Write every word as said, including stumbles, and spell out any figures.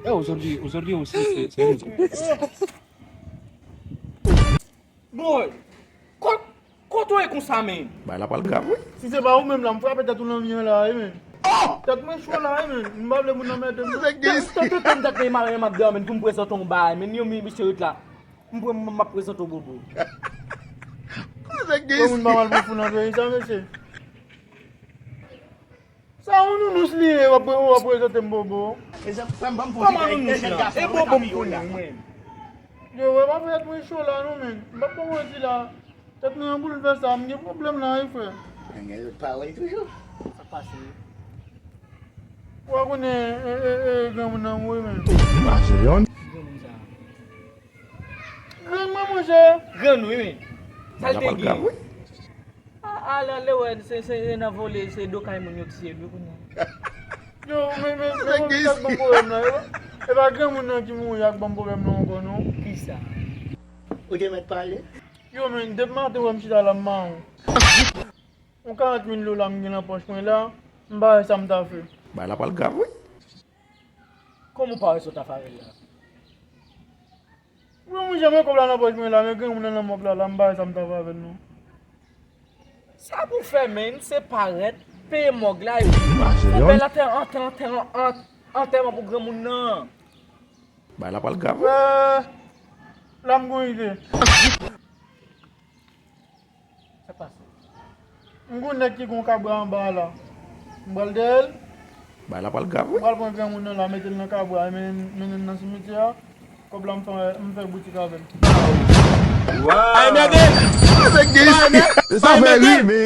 Eh, aujourd'hui, aujourd'hui aussi, c'est, c'est... Boy, kot, kot ou ye konsa, men? Bay la pral grav, wi. Si se pa ou menm la, m frape tèt ou nan mi an la, wi, men. Tèt mwen cho la, wi, men. M pa vle moun nan mède m. Tèt, tèt, tèt, tèt, tèt, mare m ap dèyè, men, pou m prezante yon bagay, men, yo, mi, misye ret la. M pre-, m ap prezante w bobo. Koze gen moun pa mal pou fou nan peyi sa, mesye. Sa yon nounous li ye, w ap, w ap prezante m bobo. Kòman nounous la? E bobo m konnen, mwen. Yo, wè, pa fè tèt mwen cho la, non, men. M p ap pran manti la. Tèt mwen an boulvèse, m gen pwoblèm la, wi, frè. Mwen gen lòt pawòl toujou. Sa k pase? Ou pa konnen, e, e, e, granmoun nan mouri, men. Mache yon. Granmoun sa. Grann mwen, monchè. Grann, wi, men. Sa l te gen? A, a, la, lè wè, se, se, se nan vole, se do kay moun yo ki siye l, wi, kounye a. Yo, men, men, men, men, sa k ban m pwoblèm nan, e pa, e pa granmoun nan ki mouri a k ban m pwoblèm nan ankò, non. Kisa? Ou te mèt pale? Yo, men, depi maten, wè m chita la, m mawon. Yon karant mil dola m gen nan pòch mwen la, m pa wè sa m ta fè. Bay la pral grav, wi. Kòman w pa wè sa w ta fè avè l la? Mwen, mwen, janm kòb la nan pòch mwen la, men granmoun nan nan mòg la, la, m pa wè sa m ta fè avè l, non. Sa pou fè, men, se parèt, peye mòg la, epi fè bèl antè-, antè-, antè-, an-, antèman pou granmoun nan. Bay la pral grav, wi. Eh, la m gon ide. Sa k pase? M gon nèg ki gon kabra anba a la. M pral dèyè l. Bay la pral grav, wi. M pral pran granmoun nan la, mete l nan kabra, e mennen, mennen l nan simityè a. Kòb la m fè, m fè boutik avè l. Ay, mède! Sa fè ri, men.